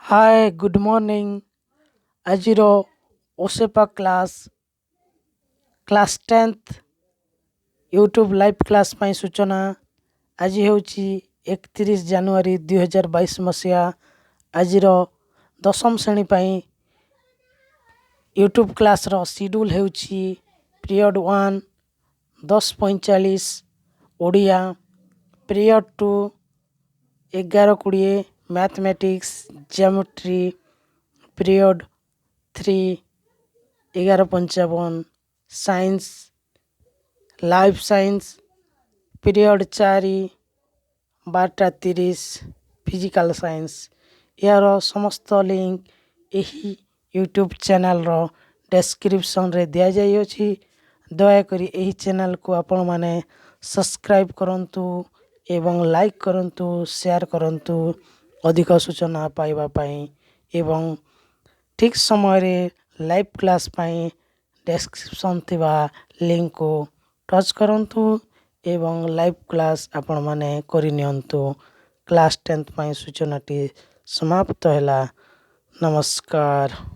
ହାଏ, good morning. ଆଜିର OSEPA class 10th YouTube live class ପାଇଁ ସୂଚନା। ଆଜି ହେଉଛି 31 ଜାନୁଆରୀ 2022 ମସିହା। ଆଜିର ଦଶମ ଶ୍ରେଣୀ ପାଇଁ ୟୁଟ୍ୟୁବ୍ କ୍ଲାସ୍ର ସିଡ୍ୟୁଲ୍ ହେଉଛି: period 1 10:45 Odia, period 2 11:20 mathematics, geometry, period 3 11:55 science, life science, period 4 12:30 physical science. ଏହାର ସମସ୍ତ ଲିଙ୍କ ଏହି ୟୁଟ୍ୟୁବ୍ ଚ୍ୟାନେଲ୍ର ଡେସ୍କ୍ରିପସନ୍ରେ ଦିଆଯାଇଅଛି। ଦୟାକରି ଏହି ଚ୍ୟାନେଲ୍କୁ ଆପଣମାନେ ସବସ୍କ୍ରାଇବ୍ କରନ୍ତୁ ଏବଂ ଲାଇକ୍ କରନ୍ତୁ, ସେୟାର କରନ୍ତୁ ଅଧିକ ସୂଚନା ପାଇବା ପାଇଁ ଏବଂ ଠିକ୍ ସମୟରେ ଲାଇଭ୍ କ୍ଲାସ୍ ପାଇଁ ଡେସ୍କ୍ରିପସନ୍ ଥିବା ଲିଙ୍କକୁ ଟଚ୍ କରନ୍ତୁ ଏବଂ ଲାଇଭ୍ କ୍ଲାସ୍ ଆପଣମାନେ କରିନିଅନ୍ତୁ। କ୍ଲାସ୍ 10th ପାଇଁ ସୂଚନାଟି ସମାପ୍ତ ହେଲା। ନମସ୍କାର।